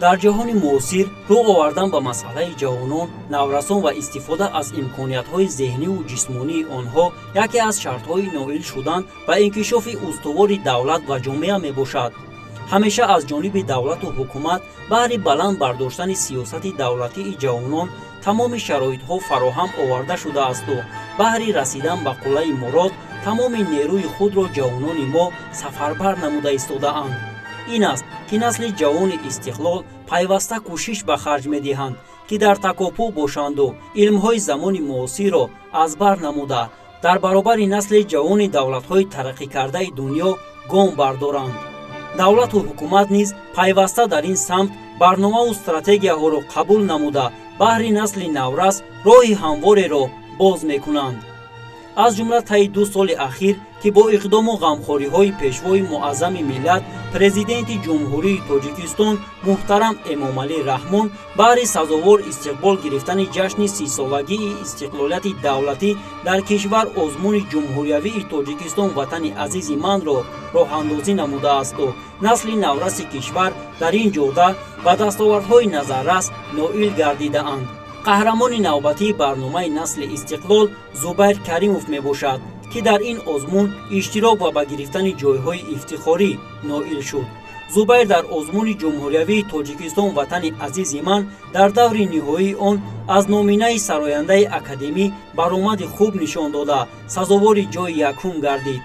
Дар ҷаҳони муосир рӯ овардан ба масъалаи ҷавонон, наврасон ва истифода аз имкониятҳои зеҳниву ҷисмонии онҳо яке аз шартҳои ноил шудан ба инкишофи устувори давлат ва ҷомеа мебошад. Ҳамеша аз ҷониби давлату ҳукумат баҳри баланд бардоштани сиёсати давлатии ҷавонон тамоми шароитҳо фароҳам оварда шудаасту баҳри расидан ба қуллаи мурод тамоми нерӯи худро ҷавонони мо сафарбар намуда истодаанд. Ин аст, ки насли ҷавони истиқлол пайваста кӯшиш ба харҷ медиҳанд, ки дар такопӯ бошанду илмҳои замони муосирро аз бар намуда дар баробари насли ҷавони давлатҳои тараққикардаи дунё гом бардоранд. Давлату ҳукумат низ пайваста дар ин самт барномаву стратегияҳоро қабул намуда баҳри насли наврас роҳи ҳамвореро боз мекунанд. Аз ҷумла таи 2 соли ахир, ки бо иқдому ғамхориҳои пешвои муаззами миллат, президенти Ҷумҳурии Тоҷикистон муҳтарам Эмомалӣ Раҳмон баҳри сазовор истиқбол гирифтани ҷашни 30-солагии истиқлолияти давлатӣ дар кишвар озмуни ҷумҳуриявии Тоҷикистон Ватани азизи манро роҳандозӣ намудаасту насли навраси кишвар дар ин ҷода ба дастовардҳои назаррас ноил гардидаанд. Қаҳрамони навбатии барномаи насли истиқлол Зубайр Каримов мебошад, ки дар ин озмун иштирок ва ба гирифтани ҷойҳои ифтихорӣ ноил шуд. Зубайр дар озмуни ҷумҳуриявии Тоҷикистон Ватани азизи ман дар даври ниҳоии он аз номинаи сарояндаи академӣ баромади хуб нишон дода сазовори ҷойи якум гардид.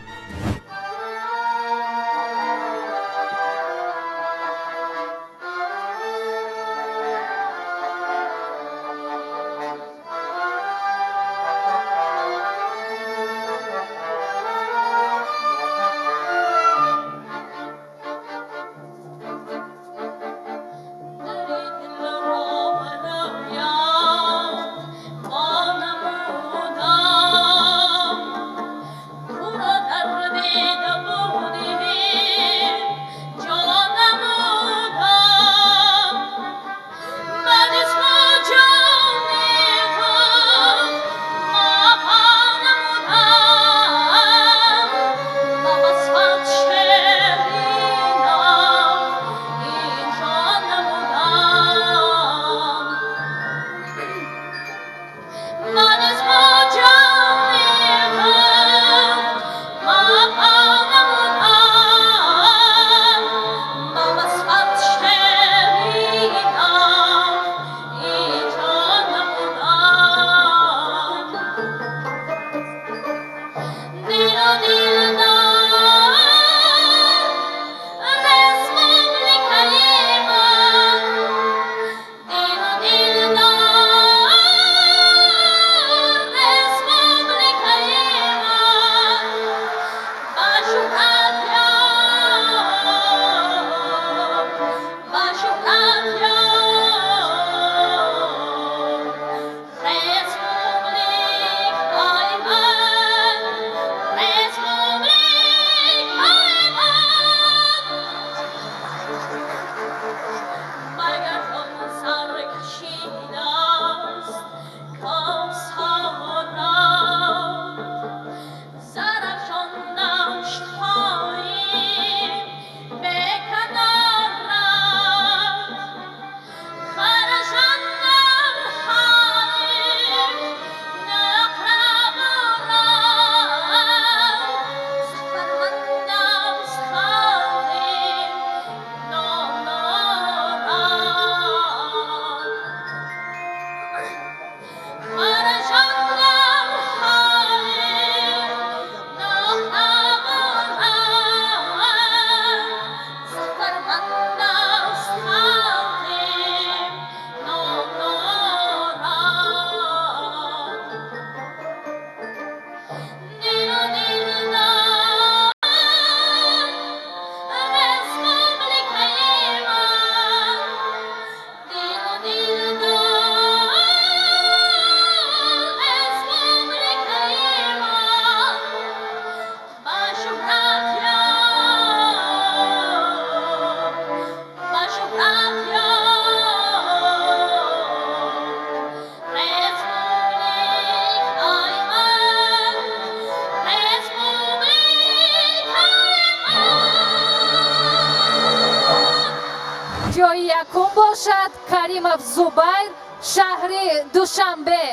Якум бошад Каримов Зубайр, шаҳри Душанбе.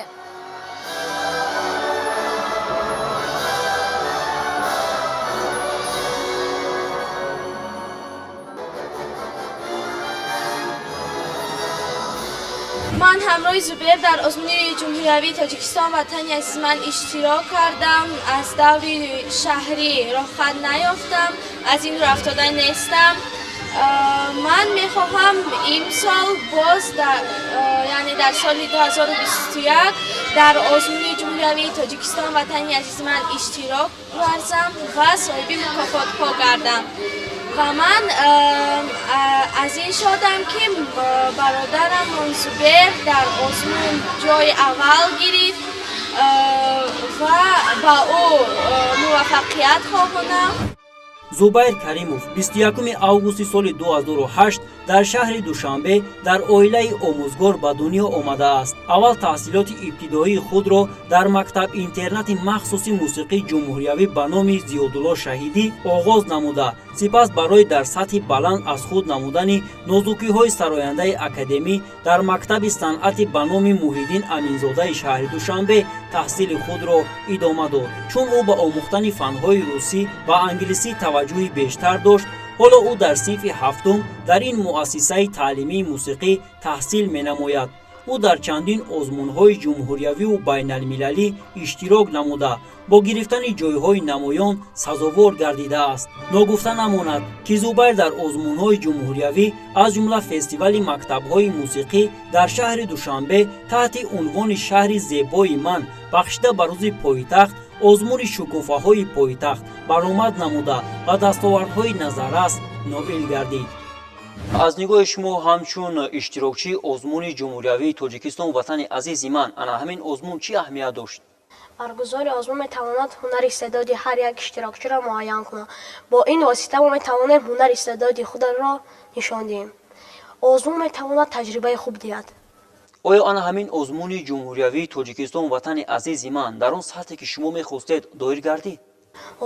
Ман ҳамроҳи Зубайр дар озмуни ҷумҳуриявии Тоҷикистон ватани азизи ман иштирок кардам. Аз даври шаҳрӣ роҳхат наёфтам, аз ин роҳ афтода нестам. Ман мехоҳам имсол боз яъне дар соли 2021 дар озмуни ҷумҳуриявии Тоҷикистон ватани азизи ман иштирок варзам ва соҳиби мукофотҳо гардам. Ва ман аз ин шодам, ки бародарам Зубайр дар озмун ҷои аввал гирифт ва ба ӯ муваффақият хоҳонам. Зубайр Каримов 21 августи соли 2008 дар шаҳри Душанбе дар оилаи омӯзгор ба дунё омадааст. Аввал таҳсилоти ибтидоии худро дар мактаб-интернати махсуси мусиқии ҷумҳуриявӣ ба номи Зиёдулло Шаҳидӣ оғоз намуда, сипас барои дар сатҳи баланд аз худ намудани нозукиҳои сарояндаи академӣ дар мактаби санъати ба номи Муҳиддин Аминзодаи шаҳри Душанбе таҳсили худро идома дод. Чун ӯ ба омӯхтани фанҳои русӣ ва англисӣ таваҷҷӯҳи бештар дошт, ҳоло ӯ дар синфи ҳафтум дар ин муассисаи таълимии мусиқӣ таҳсил менамояд. Ӯ дар чандин озмунҳои ҷумҳуриявиву байналмилалӣ иштирок намуда, бо гирифтани ҷойҳои намоён сазовор гардидааст. Ногуфта намонад, ки Зубайр дар озмунҳои ҷумҳуриявӣ, аз ҷумла фестивали мактабҳои мусиқӣ дар шаҳри Душанбе таҳти унвони «Шаҳри зебои ман» бахшида ба рӯзи пойтахт, озмуни шукуфаҳои пойтахт баромад намуда ва дастовардҳои назаррас ноил гардид. Аз нигоҳи шумо, ҳамчун иштирокчии озмуни ҷумҳуриявии Тоҷикистон ватани азизи ман, ана ҳамин озмун чӣ аҳамият дошт? Баргузори озмун метавонад ҳунари истеъдоди ҳар як иштирокчиро муайян кунад. Бо ин восита мо метавонем ҳунари истеъдоди худро нишон диҳем. Озмун метавонад таҷрибаи хуб диҳад. Оё ана ҳамин озмуни ҷумҳуриявии Тоҷикистон ватани азизи ман дар он сатҳе, ки шумо мехостед, доир гардид?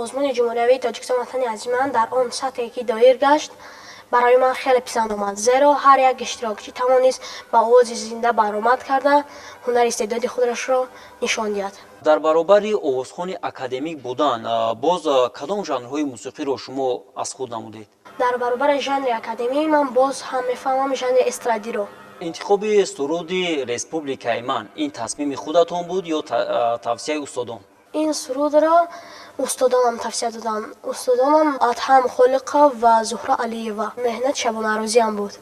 Озмуни ҷумҳуриявии Тоҷикистон ватани азизи ман дар он сатҳе, ки доир гашт, барои ман хеле писанд омад, зеро ҳар як иштирокчӣ тавонист ба овози зинда баромад карда, ҳунари истеъдоди худрашро нишон диҳад. Дар баробари овозхони академик будан боз кадом жанрҳои мусиқиро шумо аз худ намудед? Дар баробари жанри академӣ ман боз ҳам мефаҳмам жанри эстрадиро. Интихоби суруди «Республикаи ман» ин тасмими худатон буд ё тавсияи устодон? Ин сурудро устодонам тавсия доданд. Устодонам Адҳам Холиқов ва Зуҳра Алиева. Меҳнати шабонарӯзиам буд.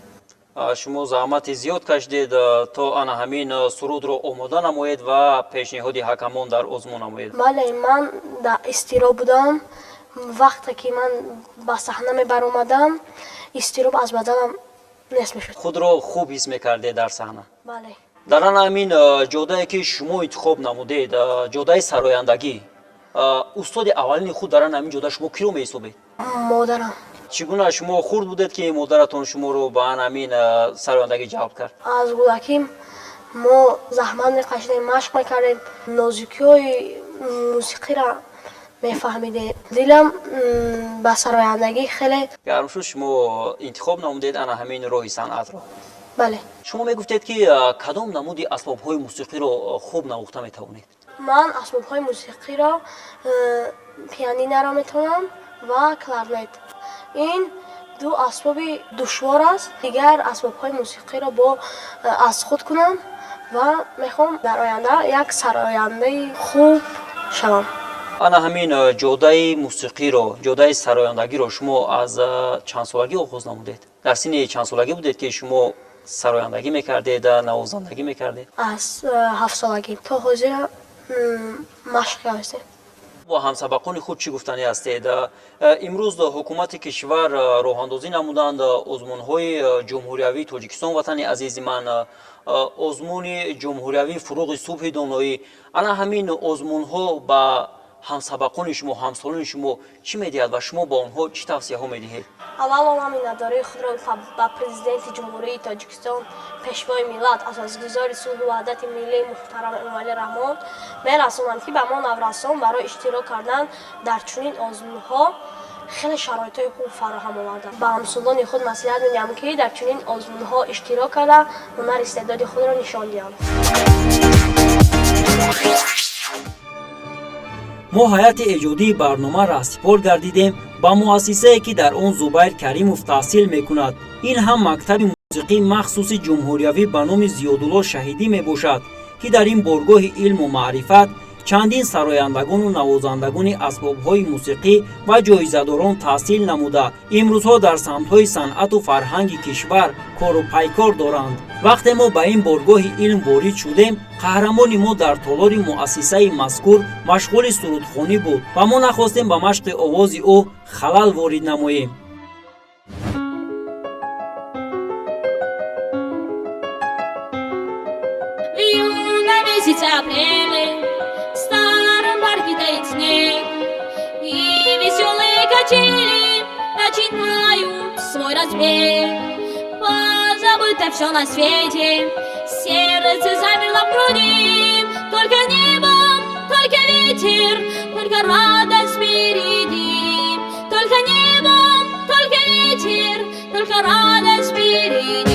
Шумо заҳмати зиёд кашидед, то ана ҳамин сурудро омода намоед ва пешниҳоди ҳакамон дар озмун намоед. Бале, ман дар изтироб будам. Вақте ки ман ба саҳна мебаромадам, изтироб аз баданам нест мешуд. Худро хуб ҳис мекардед дар саҳна? Бале. Дар ана ҳамин ҷодае, ки шумо интихоб намудед, ҷодаи сарояндагӣ, устоди аввалини худ дар ана ҳамин ҷода шумо киро меҳисобед? Модарам. Чӣ гуна шумо хурд будед, ки модаратон шуморо ба ана ҳамин сарояндагӣ ҷалб кард? Аз кӯдакӣ мо заҳмат мекашидем, машқ мекардем, нозукиҳои мусиқиро мефаҳмидем. Дилам ба сарояндагӣ хеле гарм шуд. Шумо интихоб намудед ана ҳамин роҳи санъатро? Бале. Шумо мегуфтед, ки кадом намуди асбобҳои мусиқиро хуб навохта метавонед? Ман асбобҳои мусиқиро, пианинаро метавонам ва кларнет. Ин ду асбоби душвор аст. Дигар асбобҳои мусиқиро бо аз худ кунам ва мехоҳам дар оянда як сарояндаи хуб шавам. Ана ҳамин ҷодаи мусиқиро, ҷодаи сарояндагиро шумо аз чандсолагӣ оғоз намудед? Дар синни чандсолагӣ будед, ки шумо сарояндагӣ мекардед, навозандагӣ мекардед? Аз 7 солагӣ то ҳозира машқ кардем. Бо ҳамсабақони худ чӣ гуфтанӣ ҳастед? Имрӯз ҳукумати кишвар роҳандозӣ намуданд озмунҳои ҷумҳуриявии Тоҷикистон ватани азизи ман, озмуни ҷумҳуриявии «Фурӯғи субҳи доноӣ». Ана ҳамин озмунҳо ба ҳамсабақони шумо, ҳамсолони шумо чӣ медиҳад ва шумо ба онҳо чӣ тавсияҳо медиҳед? Аввало ман миннатдории худро ба Президенти Ҷумҳурии Тоҷикистон, Пешвои миллат, Асосгузори сулҳу ваҳдати миллӣ муҳтарам Эмомалӣ Раҳмон мерасонам, ки ба мо наврасон барои иштирок кардан дар чунин озмунҳо хеле шароитҳои хуб фароҳам оварданд. Ба ҳамсолони худ маслиҳат медиҳам, ки дар чунин озмунҳо иштирок карда, ҳунар истеъдоди худро нишон диҳанд. Мо ҳайати эҷодии барнома раҳсипор гардидем ба муассисае, ки дар он Зубайр Каримов таҳсил мекунад. Ин ҳам мактаби мусиқии махсуси ҷумҳуриявӣ ба номи Зиёдулло Шаҳидӣ мебошад, ки дар ин боргоҳи илму маърифат чандин сарояндагону навозандагони асбобҳои мусиқӣ ва ҷоизадорон таҳсил намуда, имрӯзҳо дар самтҳои санъату фарҳанги кишвар кору пайкор доранд. Вақте мо ба ин боргоҳи илм ворид шудем, қаҳрамони мо дар толори муассисаи мазкур машғули сурудхонӣ буд ва мо нахостем ба машқи овози ӯ халал ворид намоем. Месяце апреле в старом парке тает снег, и веселые качели начинают свой разбег. Позабыто все на свете, сердце замерло в груди, только небо, только ветер, только радость впереди. Только небо, только ветер, только радость впереди.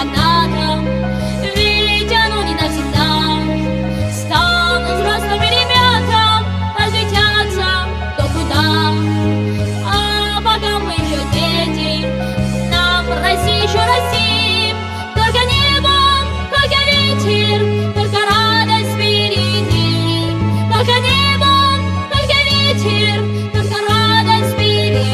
Когда-то, ведь оно не навсегда. Станут взрослыми ребята, разлетятся кто куда. А пока мы еще дети, нам расти еще расти. Только небо, только ветер, только радость впереди. Только небо, только ветер, только радость впереди.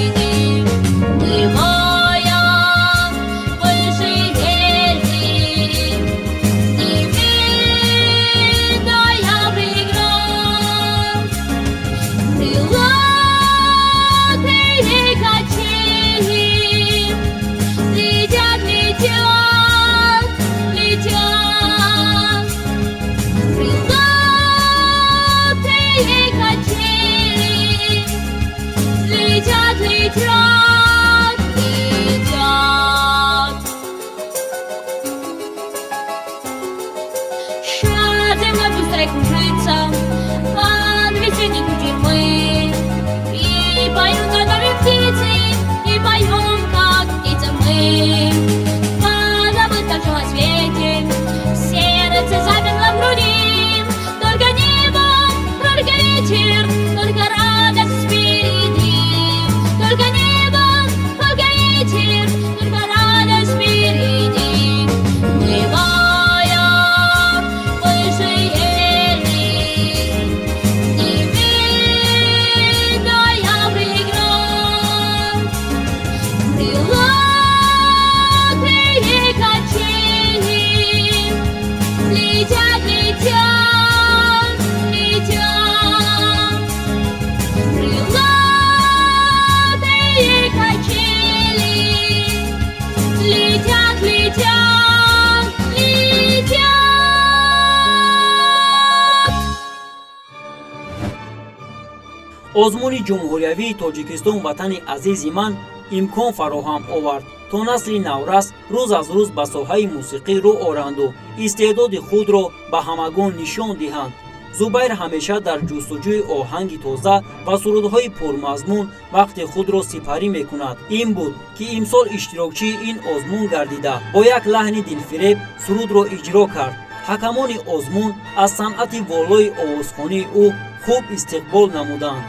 Озмуни ҷумҳуриявии Тоҷикистон «Ватани азизи ман» имкон фароҳам овард, то насли наврас рӯз аз рӯз ба соҳаи мусиқӣ рӯ оранду истеъдоди худро ба ҳамагон нишон диҳанд. Зубайр ҳамеша дар ҷустуҷӯи оҳанги тоза ва сурудҳои пурмазмун вақти худро сипарӣ мекунад. Ин буд, ки имсол иштирокчии ин озмун гардида, бо як лаҳни дилфиреб сурудро иҷро кард. Ҳакамони озмун аз санъати волои овозхонии ӯ хуб истиқбол намуданд.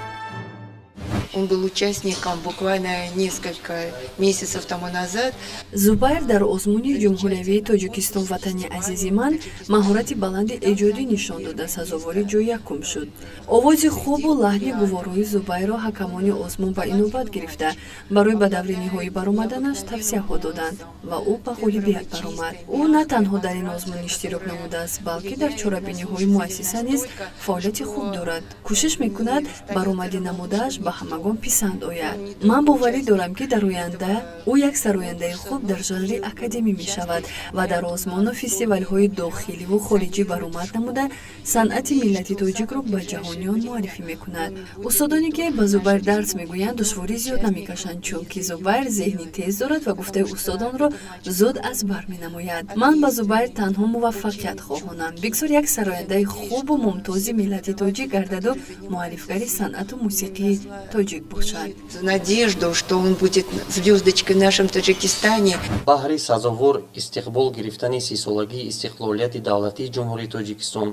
Он был участником буквально несколько месяцев тому назад. Зубайр дар озмуни ҷумҳуриявии Тоҷикистон «Ватани азизи ман» маҳорати баланди эҷодӣ нишон дода, сазовори ҷои якум шуд. Овози хубу лаҳни гуворои Зубайрро ҳакамони озмун ба инобат гирифта, барои ба даври ниҳоӣ баромаданаш тавсияҳо доданд ва ӯ ба ғолибият баромад. Ӯ на танҳо дар ин озмун иштирок намудааст, балки дар чорабиниҳои муассиса низ фаъолияти хуб дорад. Кӯшиш мекунад, баромадӣ намудааш ба ҳамагон писанд ояд. Ман боварӣ дорам, ки дар оянда ӯ як сарояндаи хуб дар жанри академӣ мешавад ва дар озмуну фестивалҳои дохиливу хориҷӣ баромад намуда, санъати миллати тоҷикро ба ҷаҳониён муаррифӣ мекунад. Устодоне, ки ба Зубайр дарс мегӯянд, душворӣ зиёд намекашанд, чунки Зубайр зеҳни тез дорад ва гуфтаи устодонро зуд аз бар менамояд. Ман ба Зубайр танҳо муваффақият хоҳонам. Бигзор як сарояндаи хубу мумтози миллати тоҷик гардаду муаррифгари санъату мусиқии тоҷик бошад. Надежду, что он будет звездочкой в нашем Таджикистане. Баҳри сазовор истиқбол гирифтани 30-солагии истиқлолияти давлатии Ҷумҳурии Тоҷикистон,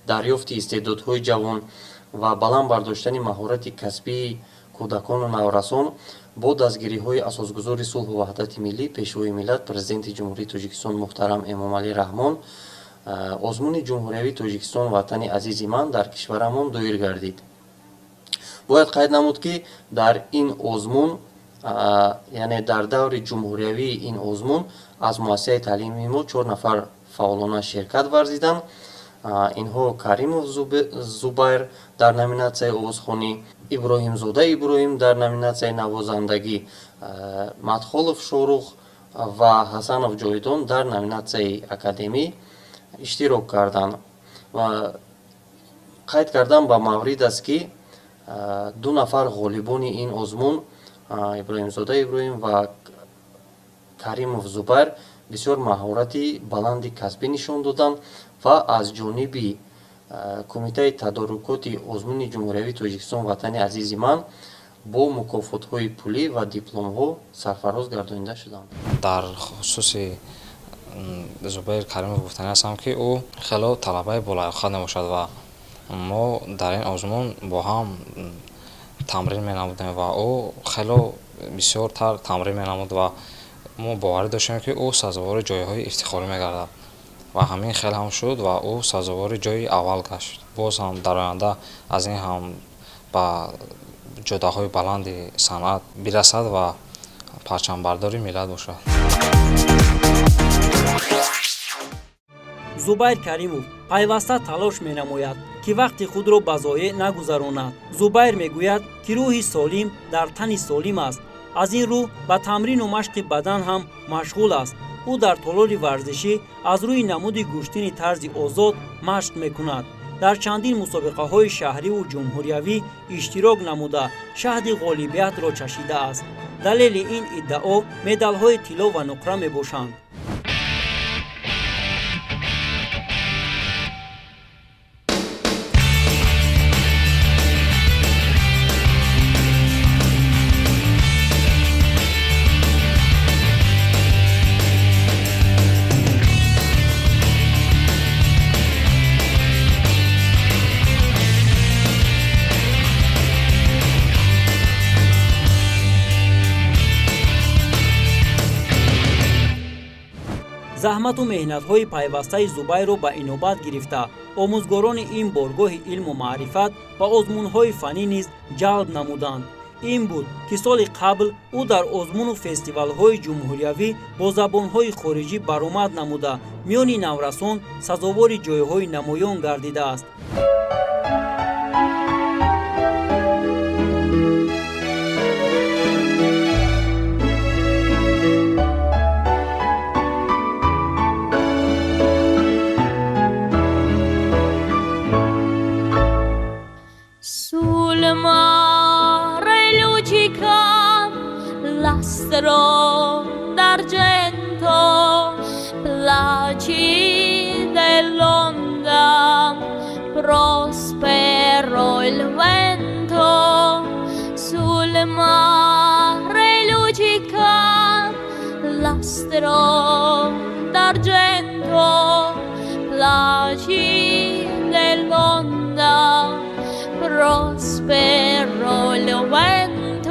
дарёфти истеъдодҳои ҷавон ва баланд бардоштани маҳорати касбии кӯдакону наврасон бо дастгириҳои асосгузори сулҳу ваҳдати миллӣ, Пешвои миллат, Президенти Ҷумҳурии Тоҷикистон муҳтарам Эмомалӣ Раҳмон озмуни ҷумҳуриявии Тоҷикистон «Ватани азизи ман» дар кишварамон доир гардид. Бояд қайд намуд, ки дар ин озмун, яъне дар даври ҷумҳуриявии ин озмун, аз муассисаи таълимии мо чор нафар фаъолона ширкат варзиданд. Инҳо Каримов Зубайр дар номинатсияи овозхонӣ, Иброҳимзода Иброҳим дар номинатсияи навозандагӣ, Мадхолов Шорух ва Ҳасанов Ҷовидон дар номинатсияи академӣ иштирок карданд. Ва қайд кардан ба маврид аст, ки ду нафар ғолибони ин озмун, Иброҳимзода Иброҳим ва Каримов Зубайр, бисёр маҳорати баланди касбӣ нишон доданд ва аз ҷониби Кумитаи тадорукоти озмуни ҷумҳуриявии Тоҷикистон «Ватани азизи ман» бо мукофотҳои пулӣ ва дипломҳо сарфароз гардонида шуданд. Дар хусуси Зубайр Каримов гуфтанӣ ҳастам, ки ӯ хело талабаи болаёқат мебошад ва мо дар ин озмун бо ҳам тамрин менамудем ва ӯ хело бисёртар тамрин менамуд ва мо боварӣ доштем, ки ӯ сазовори ҷойҳои ифтихорӣ мегардад, ва ҳамин хел ҳам шуд ва ӯ сазовори ҷойи аввал гашт. Боз ҳам дар оянда аз ин ҳам ба ҷодаҳои баланди санъат бирасад ва парчамбардори миллат бошад. Зубайр Каримов пайваста талош менамояд, ки вақти худро ба зоеъ нагузаронад. Зубайр мегӯяд, ки рӯҳи солим дар тани солим аст. Аз ин рӯ ба тамрину машқи бадан ҳам машғул аст. Ӯ дар толори варзишӣ аз рӯи намуди гӯштини тарзи озод машқ мекунад. Дар чандин мусобиқаҳои шаҳриву ҷумҳуриявӣ иштирок намуда, шаҳди ғолибиятро чашидааст. Далели ин иддао медалҳои тилло ва нуқра мебошанд. Заҳмату меҳнатҳои пайвастаи Зубайрро ба инобат гирифта, омӯзгорони ин боргоҳи илму маърифат ба озмунҳои фаннӣ низ ҷалб намуданд. Ин буд, ки соли қабл ӯ дар озмуну фестивалҳои ҷумҳуриявӣ бо забонҳои хориҷӣ баромад намуда, миёни наврасон сазовори ҷойҳои намоён гардидааст. Sul mare luccica l'astro d'argento, placida è l'onda, prospero il vento. Sul mare luccica l'astro d'argento, placida è l'onda, prospero il vento.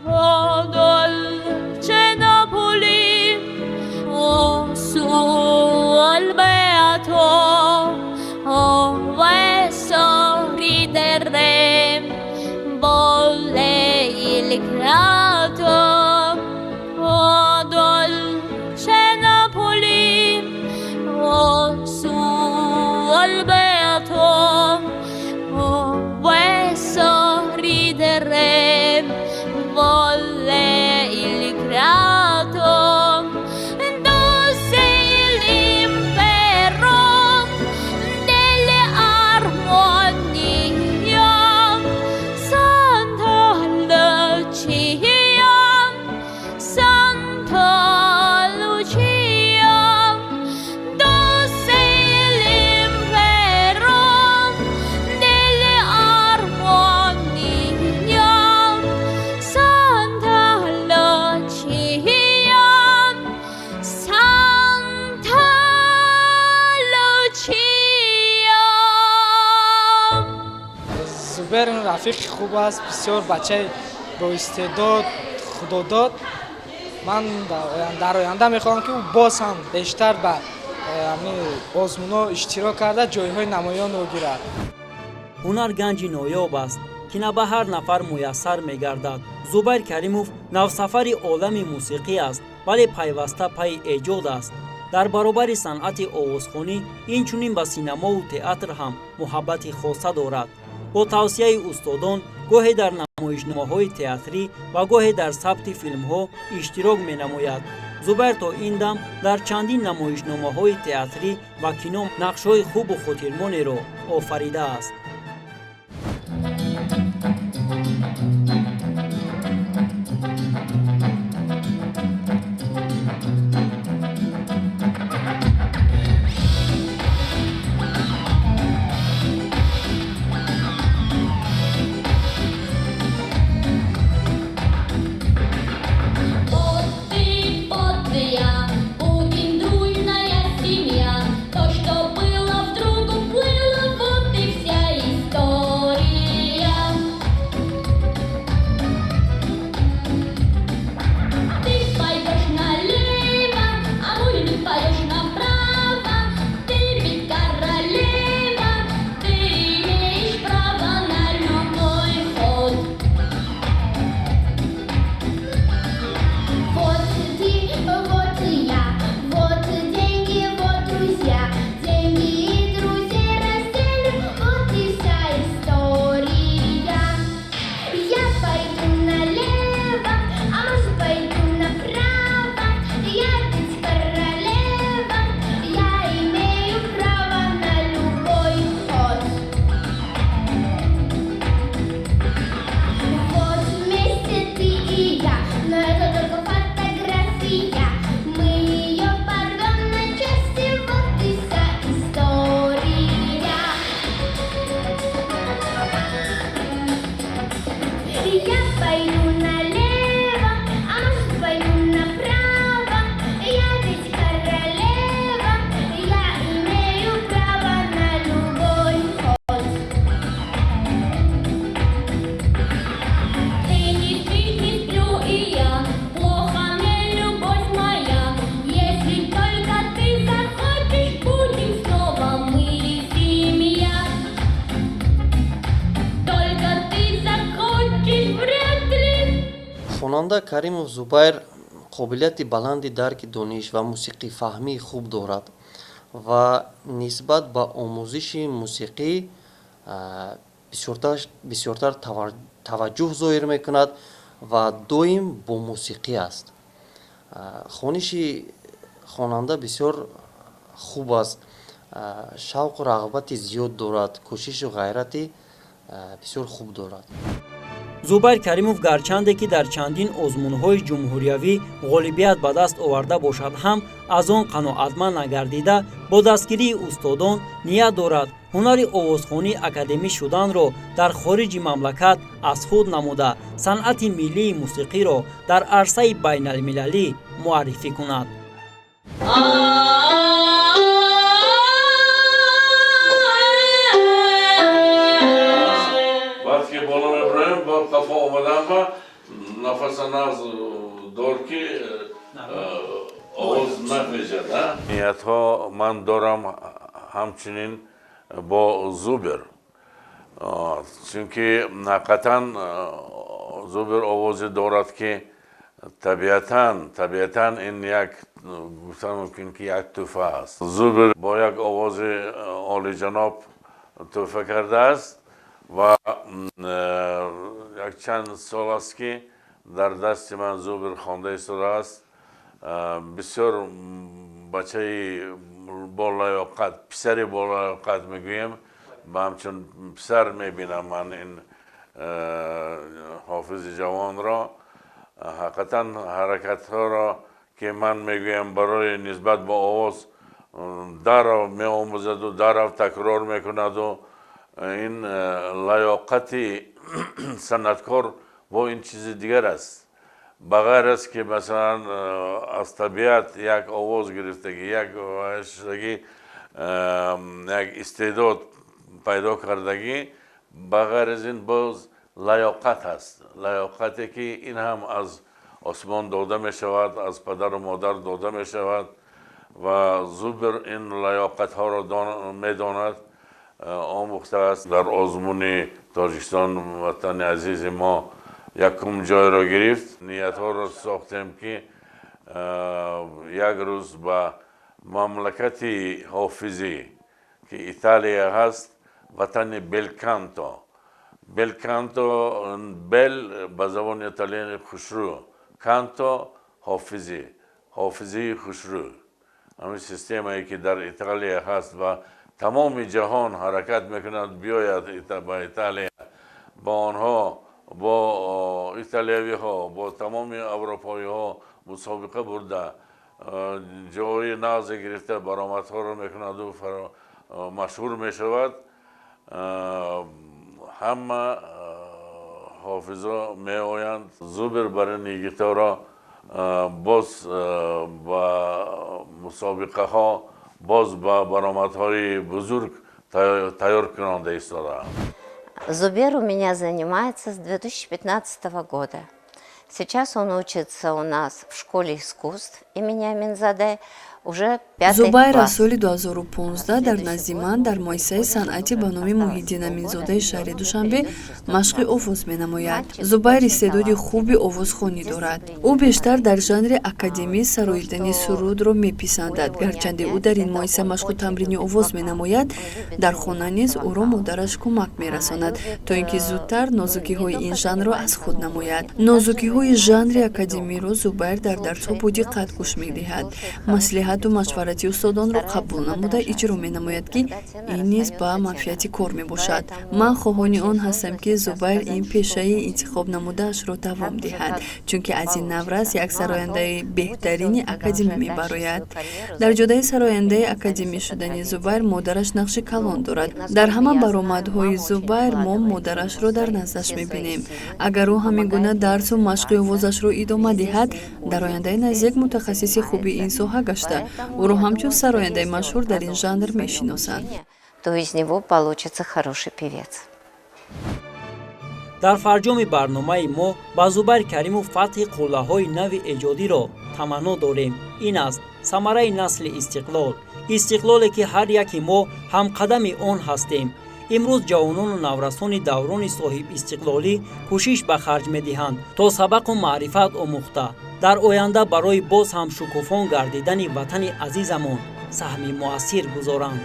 Oh dolce Napoli, oh sol beato, oh vuoi sorridere, volle il creato. Oh dolce Napoli, oh sol beato, oh vuoi sorridere, volle il creato. Tu sei l'impero dell'armonia, Santa Lucia, Santa Lucia. Tu sei l'impero dell'armonia, Santa Lucia, Santa Lucia. Зубайр рафиқи хуб аст, бисёр бачаи боистеъдод, худодод. Ман дар оянда мехоҳам, ки ӯ боз ҳам бештар ба озмунҳо иштирок карда, ҷойҳои намоёнро гирад. Ҳунар ганҷи ноёб аст, ки на ба ҳар нафар муяссар мегардад. Зубайр Каримов навсафари олами мусиқӣ аст, вале пайваста пайи эҷод аст. Дар баробари санъати овозхонӣ инчунин ба синамову театр ҳам муҳаббати хоса дорад. Бо тавсияи устодон гоҳе дар намоишномаҳои театрӣ ва гоҳе дар сабти филмҳо иштирок менамояд. Зубайр то ин дам дар чандин намоишномаҳои театрӣ ва кино нақшҳои хубу хотирмонеро офаридааст. Вот ты, вот я, будем дружная семья. То, что было, вдруг уплыло, вот и вся история. Ты пойдешь налево, а может быть, пойдешь направо. Ты ведь королева, ты имеешь право на любой ход. Вот ты, вот и я, вот деньги, вот друзья. Деньги и друзей разделим, вот и вся история. Я пойду налево, а может, пойду направо. Я ведь королева, я имею право на любой ход. Вот вместе ты и я, но это только фотография. Мы ее порвем на части, вот и вся история. Я пойду налево, а может, пойду направо. Я ведь королева, я имею право на любой ход. Ты не спишь, не сплю и я, плохо мне, любовь моя. Если только ты захочешь, будем снова мы семья. Только ты захочешь, вряд ли. Хонанда Каримов Зубайр қобилияти баланди дарки дониш ва мусиқифаҳмии хуб дорад ва нисбат ба омӯзиши мусиқӣ бисёртар таваҷҷӯҳ зоҳир мекунад ва доим бо мусиқӣ аст. Хониши хонанда бисёр хуб аст, шавқу рағбати зиёд дорад, кӯшишу ғайрати бисёр хуб дорад. Зубайр Каримов гарчанде ки дар чандин озмунҳои ҷумҳуриявӣ ғолибият ба даст оварда бошад ҳам, аз он қаноатманд нагардида, бо дастгирии устодон ният дорад ҳунари овозхонии академӣ шуданро дар хориҷи мамлакат аз худ намуда, санъати миллии мусиқиро дар арсаи байналмилалӣ муаррифӣ кунад. Баъд ки боло мебароем, ба қафо Омадан ба нафаса нағз дор, ки овоз напечад. Ниятҳо ман дорам ҳамчунин бо Зубер, чунки ҳақиқатан Зубер овозе дорад, ки табиатан ин як, гуфтан мумкин, ки як тӯҳфа аст. Зубер бо як овози олиҷаноб тӯҳфа кардааст ва якчанд сол аст, ки дар дасти ман Зубер хонда истодааст. Бисёр бачаи болаёқат, писари болаёқат мегӯем, ба ҳамчун писар мебинам ман ин ҳофизи ҷавонро. Ҳақиқатан ҳаракатҳоро, ки ман мегӯям барои нисбат ба овоз, даррав меомӯзаду даррав такрор мекунаду ин лаёқати санъаткор бо ин чизи дигар аст. Ба ғайр аз ки, масалан, аз табиат як овоз гирифтагӣ, як шудагӣ, як истеъдод пайдо кардагӣ, ба ғайр аз ин боз лаёқат ҳаст, лаёқате ки ин ҳам аз осмон дода мешавад, аз падару модар дода мешавад. Ва Зубер ин лаёқатҳоро медонад, омӯхтааст. Дар озмуни Тоҷикистон ватани азизи мо якум ҷойро гирифт. Ниятҳоро сохтем, ки як рӯз ба мамлакати ҳофизӣ, ки Италия ҳаст, ватани белканто. Белканто, bel ба забони италиани хушрӯ, канто ҳофизӣ, ҳофизии хушрӯ. Ҳамин системае, ки дар Италия ҳаст ва тамоми ҷаҳон ҳаракат мекунад биёяд ба Италия, бо онҳо, бо италиявиҳо, бо тамоми аврупоиҳо мусобиқа бурда, ҷои нағзе гирифта, баромадҳоро мекунаду машҳур мешавад. Ҳама ҳофизо меоянд. Зубер барои Нигиторо боз ба мусобиқаҳо, боз ба баромадҳои бузург тайёр кунонда истодаам. Зубер у меня занимается с 2015 года. Сейчас он учится у нас в школе искусств имени Аминзаде, уже пятый Зубайр аз класс. соли 2015 дар назди ман дар муассисаи санъатӣ ба номи Муҳиддин Аминзодаи шаҳри Душанбе машқи овоз менамояд. Зубайр истеъдоди хуби овозхонӣ дорад. Ӯ бештар дар жанри академӣ сароидани сурудро меписандад. Гарчанде ӯ дар ин муассиса машқу тамрини овоз менамояд, дар хона низ ӯро модараш кӯмак мерасонад, то ин ки зудтар нозукиҳои ин жанрро аз худ намояд. Нозукиҳои жанри академиро Зубайр дар дарсҳо бо диққат гӯш медиҳад, маслиҳату машварати устодонро қабул намуда иҷро менамояд, ки ин низ ба манфиати кор мебошад. Ман хоҳони он ҳастам, ки Зубайр ин пешаи интихоб намудаашро давом диҳад, чунки аз ин наврас як сарояндаи беҳтарини академӣ мебарояд. Дар ҷодаи сарояндаи академӣ шудани Зубайр модараш нақши калон дорад. Дар ҳама баромадҳои Зубайр мо модарашро дар наздаш мебинем. Агар ӯ ҳамин гуна дарсу машқи овозашро идома диҳад, дар ояндаи наздик мутахассиси хуби ин соҳа гашта, ӯро ҳамчун сарояндаи машҳур дар ин жанр мешиносанд. То из него получится хороший певец. Дар фарҷоми барномаи мо ба Зубайр Каримов фатҳи қуллаҳои нави эҷодиро таманно дорем. Ин аст самараи насли истиқлол, истиқлоле ки ҳар яки мо ҳамқадами он ҳастем. Имрӯз ҷавонону наврасони даврони соҳибистиқлолӣ кӯшиш ба харҷ медиҳанд, то сабақу маърифат омӯхта, дар оянда барои боз ҳам шукуфон гардидани ватани азизамон саҳми муассир гузоранд.